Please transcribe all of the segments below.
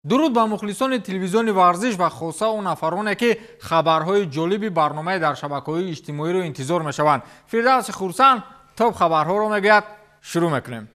Дуруд ба мухлисони телевизиони варзиш ва хоса он нафароне, ки хабарҳои ҷолиби барномаи дар шабакаҳои иҷтимоиро интизор мешаванд. Фирдавси Хурсанд топ хабарҳоро мегӯяд. Шурӯъ мекунем.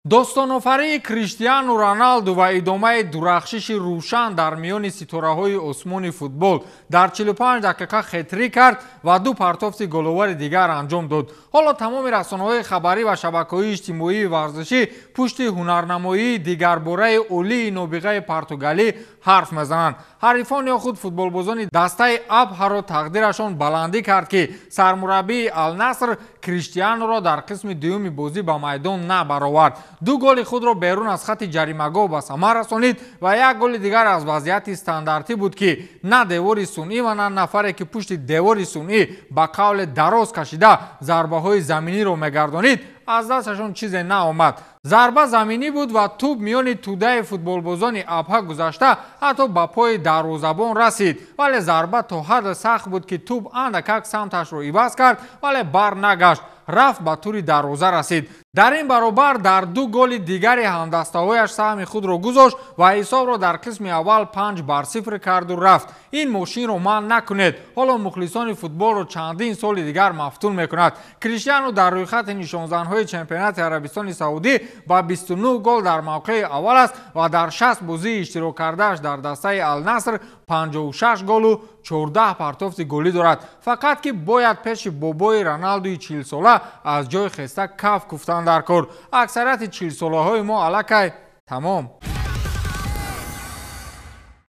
Достонофарии Криштиану Роналду ва идомаи дурахшиши рӯшан дар миёни ситораҳои осмони футбол дар 45 дақиқа хетрик кард ва ду партофти головари дигар анҷом дод. Ҳоло тамоми расонаҳои хабарӣ ва шабакаҳои иҷтимоии варзишӣ пушти ҳунарнамоии дигарбораи олии нобиғаи португалӣ ҳарф мезананд. Ҳарифон ё худ футболбозони дастаи Абҳаро тақдирашон баландӣ кард, ки сармураббии Алнаср Криштиануро дар қисми дуюми бозӣ ба майдон набаровард. Ду голи худро берун аз хати ҷаримагоҳ ба самар расонид ва як голи дигар аз вазъияти стандартӣ буд, ки на девори сунъӣ ва на нафаре, ки пушти девори сунъӣ ба қавле дароз кашида зарбаҳои заминиро мегардонид, аз дасташон чизе наомад. Зарба заминӣ буд ва тӯб миёни тӯдаи футболбозони Абҳа гузашта ҳатто ба пои дарвозабон расид, вале зарба то ҳадде сахт буд, ки тӯб андакак самташро иваз кард, вале бар нагашт, рафт ба тури дарвоза расид. Дар ин баробар дар ду голи дигари ҳамдастаҳояш саҳми худро гузошт ва ҳисобро дар қисми аввал 5-0 карду рафт. Ин мошинро манъ накунед, ҳоло мухлисони футболро чандин соли дигар мафтун мекунад. Криштиану дар рӯйхати нишонзанҳои чемпионати Арабистони Саудӣ ба 29 гол дар мавқеи аввал аст ва дар 60 бозии иштирок кардааш дар дастаи Алнаср 56 голу 14 партофти голӣ дорад. Фақат ки бояд пеши бобои Роналдуи 40-сола аз ҷои хеста каф куфтан дар кор. Аксарияти 40-солаҳои мо аллакай тамом.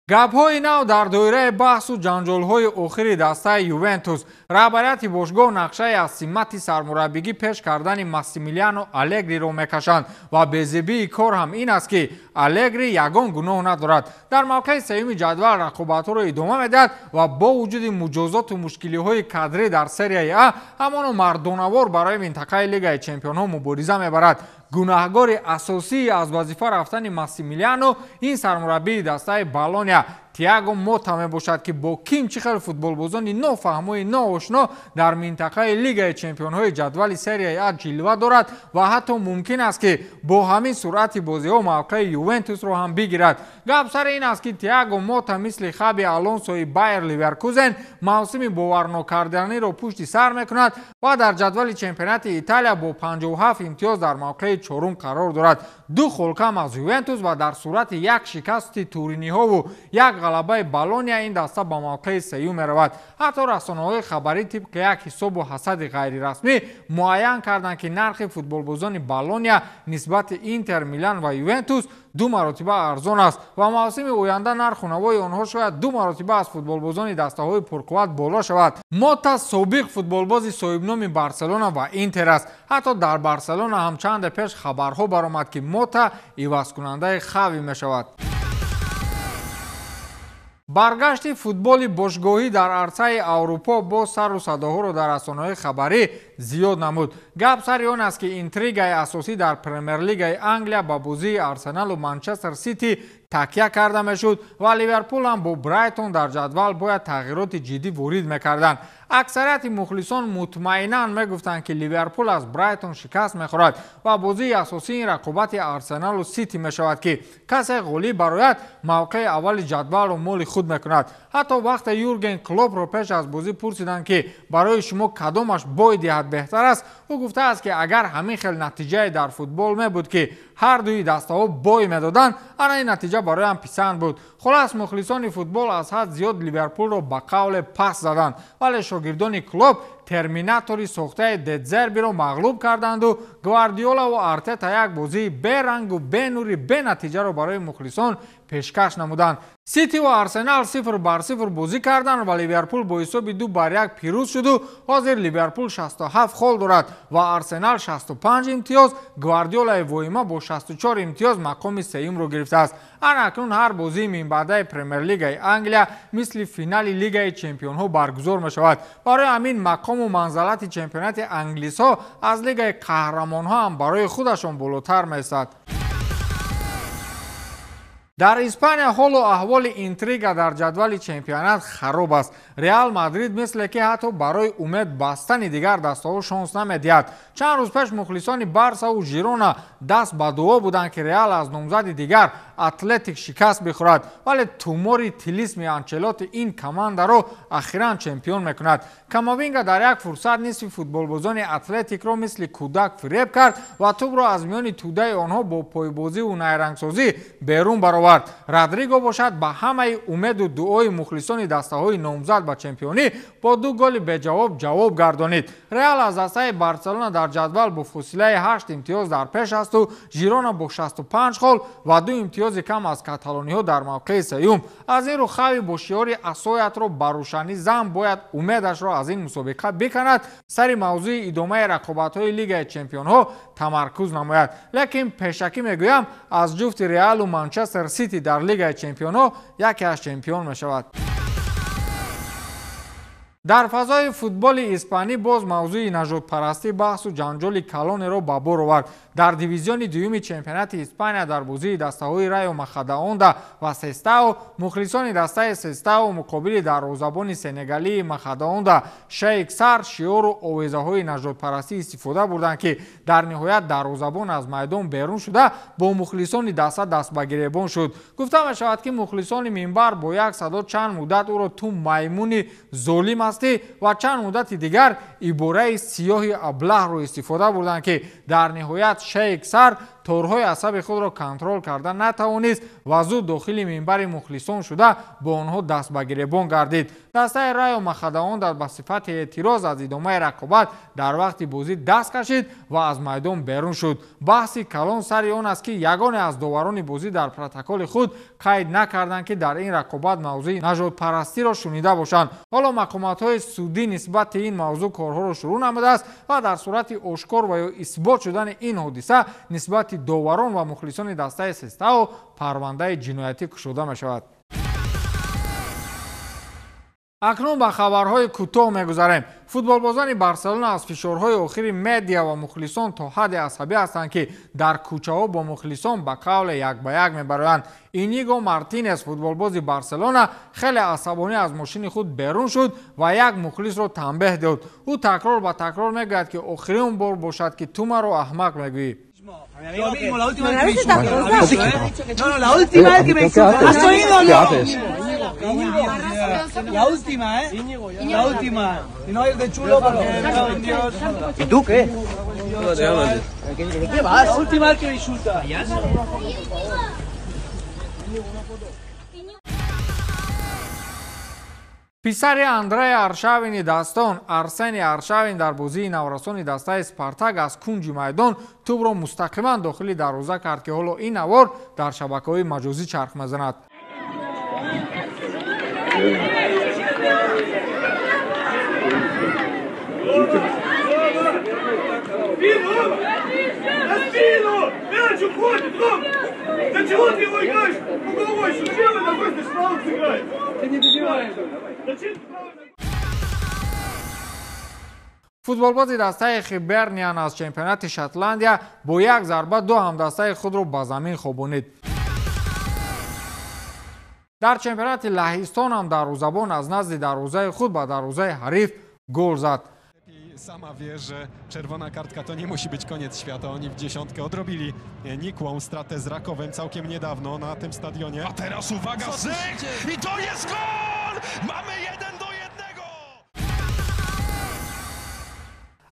Гапҳои нав дар доираи баҳсу ҷанҷолҳои охири дастаи Ювентус. Раҳбарияти бошгоҳ нақшаи аз симати сармураббигӣ пеш кардани Массимилиано Алегриро мекашанд ва безебии кор ҳам ин аст, ки Алегри ягон гуноҳ надорад. Дар мавқеи сеюми ҷадвал рақобатҳоро идома медиҳад ва бо вуҷуди муҷозоту мушкилиҳои кадрӣ дар серияи А ҳамоно мардонавор барои минтақаи Лигаи чемпионҳо мубориза мебарад. Гунаҳгори асосии аз вазифа рафтани Массимилиано ин сармураббии дастаи Болония Тиаго Мота мебошад, ки бо ким чӣ хел футболбозони нофаҳмои ноошно дар минтақаи Лигаи чемпионҳои ҷадвали серияи А ҷилва дорад ва ҳатто мумкин аст, ки бо ҳамин суръати бозиҳо мавқеи Ювентусро ҳам бигирад. Гап сари ин аст, ки Тиаго Мота мисли Хаби Алонсои Байер Ливеркузен мавсими боварнокарданиро пушти сар мекунад ва дар ҷадвали чемпионати Италия бо 57 имтиёз дар мавқеи чорум қарор дорад. Ду холкам аз Ювентус ва дар сурати як шикасти туриниҳову як ғалабаи Болония ин даста ба мавқеи сеюм меравад. Ҳатто расонаҳои хабарӣ тибқи як ҳисобу ҳасади ғайрирасмӣ муайян карданд, ки нархи футболбозони Болония нисбати Интер, Милан ва Ювентус ду маротиба арзон аст ва мавсими оянда нарху навои онҳо шояд ду маротиба аз футболбозони дастаҳои пурқувват боло шавад. Мота собиқ футболбози соҳибноми Барселона ва Интер аст. Ҳатто дар Барселона ҳам чанде пеш хабарҳо баромад, ки Мота ивазкунандаи Хави мешавад. Баргашти футболи бошгоҳӣ дар арсаи Аврупо боз сару садоҳоро дар расонаҳои хабарӣ зиёд намуд. Гап сари он аст, ки интригаи асосӣ дар Премер-лигаи Англия ба бозии Арсеналу Манчестер Сити такя карда мешуд ва Ливерпул ҳам бо Брайтон дар ҷадвал бояд тағйироти ҷиддӣ ворид мекарданд. Аксарияти мухлисон мутмаинан мегуфтанд, ки Ливерпул аз Брайтон шикаст мехӯрад ва бозии асосии ин рақобати Арсеналу Сити мешавад, ки касе ғолиб барояд мавқеи аввали ҷадвалро моли худ мекунад. Ҳатто вақте Юрген Клопро пеш аз бозӣ пурсиданд, ки барои шумо кадомаш бой диҳад беҳтар аст, ӯ гуфтааст, ки агар ҳамин хел натиҷае дар футбол мебуд, ки ҳар дуи дастаҳо бой медоданд, ана ин натиҷа бароям писанд буд. Хулас, мухлисони футбол аз ҳад зиёд Ливерпулро ба қавле пас заданд, вале шогирдони Клоп терминатори сохтаи Дедзербиро мағлуб карданду Гвардиолаву Артета як бозии берангу бенури бенатиҷаро барои мухлисон пешкаш намуданд. Ситиву Арсенал 0-0 бозӣ карданд ва Ливерпул бо ҳисоби 2-1 пирӯз шуду ҳозир Ливерпул 67 хол дорад ва Арсенал 65 имтиёз. Гвардиолаи воима бо 64 имтиёз мақоми сеюмро гирифтааст. Ана акнун ҳар бозии минбаъдаи Премер-лигаи Англия мисли финали Лигаи чемпионҳо баргузор мешавад. Барои ҳамин мақому манзалати чемпионати англисҳо аз Лигаи қаҳрамонҳо ҳам барои худашон болотар меистад. Дар Испания ҳоло аҳволи интрига дар ҷадвали чемпионат хароб аст. Реал Мадрид мисле ки ҳатто барои умед бастани дигар дастаҳо шонс намедиҳад. Чанд рӯз пеш мухлисони Барсаву Жирона даст ба дуо буданд, ки Реал аз номзади дигар Атлетик шикаст бихӯрад, вале тумори тилисми Анчелоти ин командаро ахиран чемпион мекунад. Камавинга дар як фурсат нисфи футболбозони Атлетикро мисли кӯдак фиреб кард ва тӯбро аз миёни тӯдаи онҳо бо пойбозиву найрангсозӣ берун баровард. Родриго бошад ба ҳамаи умеду дуои мухлисони дастаҳои номзад ба чемпионӣ бо 2 голи беҷавоб ҷавоб гардонид. Реал аз дастаи Барселона дар ҷадвал бо фосилаи 8 имтиёз дар пеш асту Жирона бо 65 хол ва 2 имтиёзи кам аз каталониҳо дар мавқеи сеюм. Аз ин рӯ Хави бо шиори асоятро ба рӯшанӣ зан бояд умедашро аз ин мусобиқа биканад, сари мавзӯи идомаи рақобатҳои Лигаи чемпионҳо тамаркуз намояд. Лекин пешакӣ мегӯям, аз ҷуфти Реалу Манчестер Сити дар Лигаи чемпионҳо яке аз чемпион мешавад. Дар фазои футболи испанӣ боз мавзӯи нажодпарастӣ баҳсу ҷанҷоли калонеро ба бор овард. Дар дивизиони дуюми чемпионати Испания дар бозии дастаҳои Райо Махадаонда ва Сестао мухлисони дастаи Сестао муқобили дарвозабони сенегалии Махадаонда Шейк Сар шиору овезаҳои нажодпарастӣ истифода бурданд, ки дар ниҳоят дарвозабон аз майдон берун шуда бо мухлисони даста даст ба гиребон шуд. Гуфта мешавад, ки мухлисони минбар бо як садо чанд муддат ӯро ту маймуни золим аст ва чанд муддати дигар ибораи сиёҳи аблаҳро истифода бурданд, ки дар ниҳоят Шейк Сар торҳои асаби худро контрол карда натавонист ва зуд дохили минбари мухлисон шуда бо онҳо даст ба гиребон гардид. Дастаи Райо Махадаонда ба сифати эътироз аз идомаи рақобат дар вақти бозӣ даст кашид ва аз майдон берун шуд. Баҳси калон сари он аст, ки ягоне аз доварони бозӣ дар протоколи худ қайд накарданд, ки дар ин рақобат мавзӯи нажодпарастиро шунида бошанд. Ҳоло мақомотҳои судӣ нисбати ин мавзӯъ корҳоро шурӯъ намудааст ва дар сурати ошкор ва ё исбот шудани ин ҳодиса нисбати доварон ва мухлисони дастаи Сестао парвандаи ҷиноятӣ кушода мешавад. Акнун ба хабарҳои кӯтоҳ мегузарем. Футболбозони Барселона аз фишорҳои охири медиа ва мухлисон то ҳадде асабӣ ҳастанд, ки дар кӯчаҳо бо мухлисон ба қавле як ба як мебароянд. Иниго Мартинес, футболбози Барселона, хеле асабонӣ аз мошини худ берун шуд ва як мухлисро танбеҳ дод. Ӯ такрор ба такрор мегӯяд, ки охирин бор бошад, ки ту маро аҳмақ мегӯӣ. Lo mismo, la última vez que me insultas. No, no, la última vez que me insultas. ¿Has oído? ¿Qué haces? La última, ¿eh? La última. Y no ir de chulo porque... ¿Y tú qué? ¿De qué vas? La última vez que me insultas. Писари Андрея Аршавини дастон Арсени Аршавин дар бозии наврасони дастаи Спартак аз кунҷи майдон тӯбро мустақиман дохили дарвоза кард, ки ҳоло ин навор дар шабакаҳои маҷозӣ чарх мезанад. Футболбози дастаи Хиберниан аз чемпионати Шотландия бо як зарба ду ҳамдастаи худро ба замин хобонид. Дар чемпионати Лаҳистон ҳам дарвозабон аз назди дарвозаи худ ба дарвозаи ҳариф гол зад. Sama wie, że czerwona kartka to nie musi być koniec świata. Oni w dziesiątkę odrobili nikłą stratę z Rakowem całkiem niedawno na tym stadionie. A teraz uwaga, Zych! I to jest gol! Mamy 1-1!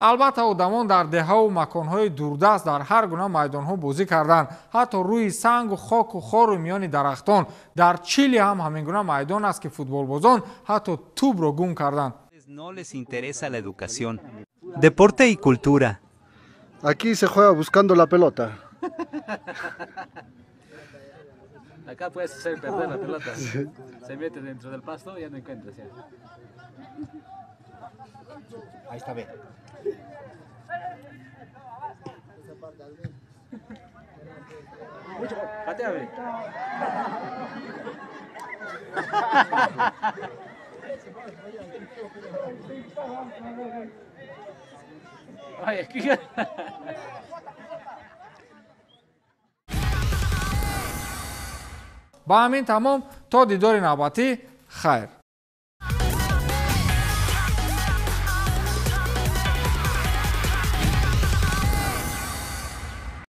Албатта, одамон дар деҳаву маконҳои дурдаст дар ҳар гуна майдонҳо бозӣ карданд, ҳатто рӯи сангу хоку хору миёни дарахтон. Дар Чили ҳам ҳамин гуна майдон аст, ки футболбозон ҳатто тӯбро гум карданд. No les interesa la educación. Deporte y cultura. Aquí se juega buscando la pelota. Acá puedes hacer perder la pelota. Se mete dentro del pasto y ya no encuentras. Ya. Ahí está bien. Pateame. Ба ҳамин тамом, то дидори навбатӣ, хайр.